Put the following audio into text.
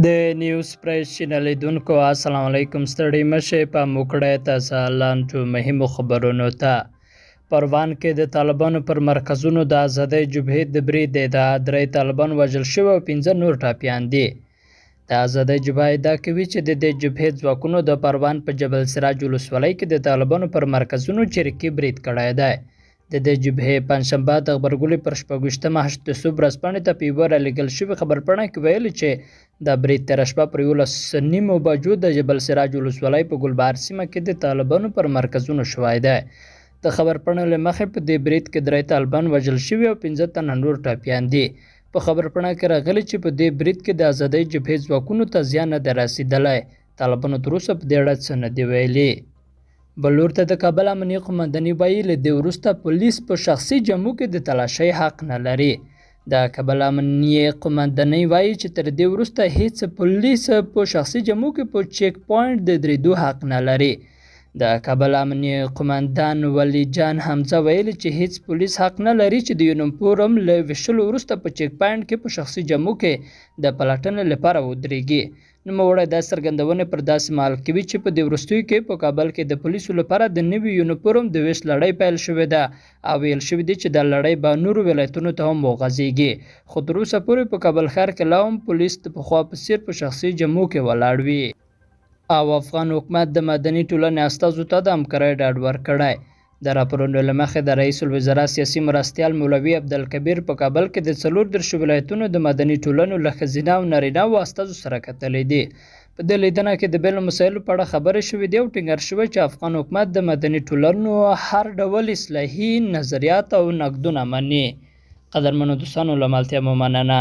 د نیوز پریس چینل لیدونکو السلام علیکم. ستړي مشه په موکړه تازه لاندو مهمو خبرونو ته. پروان کې د طالبانو پر مرکزونو د ازادۍ جبهې د برید ادعا، 3 طالبان وژل شوي او 5 نور ټپیان دي. د ازادۍ جبهه ادعا کوي چې د دې جبهې ځواکونو د پروان په جبل سراج ولسوالۍ کې د طالبانو پر مرکزونو چریکي برید کړی دی. د دې جبهې پنجشنبه د غبرګولي پر 26مه هشت صبح ورځپاڼې ته په یوه رالېږل شوې خبرپاڼه کې ویلي چې دا برید تېره شپه پر 11:30 بجو د جبل سراج ولسوالۍ په ګلبهار سیمه کې د طالبانو پر مرکزونو شوی دی. د خبرپاڼې له مخې په دې برید کې 3 طالبان وژل شوي او 5 تنه نور ټپیان دي. په خبرپاڼه کې راغلي چې په دې برید کې د ازادۍ جبهې ځواکونو ته زیان نه دی رسېدلی. طالبانو تر اوسه په دې اړه څه نه دي ویلي. بل لور ته د کابل امنیې قومنداني وایي له دې وروسته پولیس په شخصي جامو کې د تلاشۍ حق نه لري. د کابل امنیې قومنداني وایي چې تر دې وروسته هیڅ پولیس په شخصي جامو کې په چیک پوینټ د درېدو حق نه لري. د کابل امنیې قومندان ولي جان حمزه ویلي چې هیڅ پولیس حق نه لري چې د یونیفورم له ویشلو وروسته په چیک پوینټ کې په شخصي جامو کې د پلټنې لپاره ودرېږي. نوموړی دا څرګندونې پر داسې مهال کوي چې په دې وروستیو کې په کابل کې د پولیسو لپاره د نوي یونیفورم د ویش لړۍ پیل شوې ده او ویل شوي دي چې دا لړۍ به نورو ولایتونو ته هم وغځېږي، خو تر اوسه پورې په کابل ښار کې لا هم پولیس د پخوا په څېر په شخصي جامو کې ولاړ وي. او افغان حکومت د مدني ټولنې استازو ته د همکارۍ ډاډ ورکړی. د راپورونو له مخې د رئیس الوزرا سیاسي مرستیال مولوي عبدالکبیر په کابل کې د 34 ولایتونو د مدني ټولنو له ښځینه او نارینه و استازو سره کتلي دي. په دې لیدنه کې د بېلو مسایلو په اړه خبرې شوې دي او ټینګار شوی چې افغان حکومت د مدني ټولنو هر ډول اصلاحي نظریات او نقدونه مني. قدرمنو دوستانو له ملتیا مو مننه.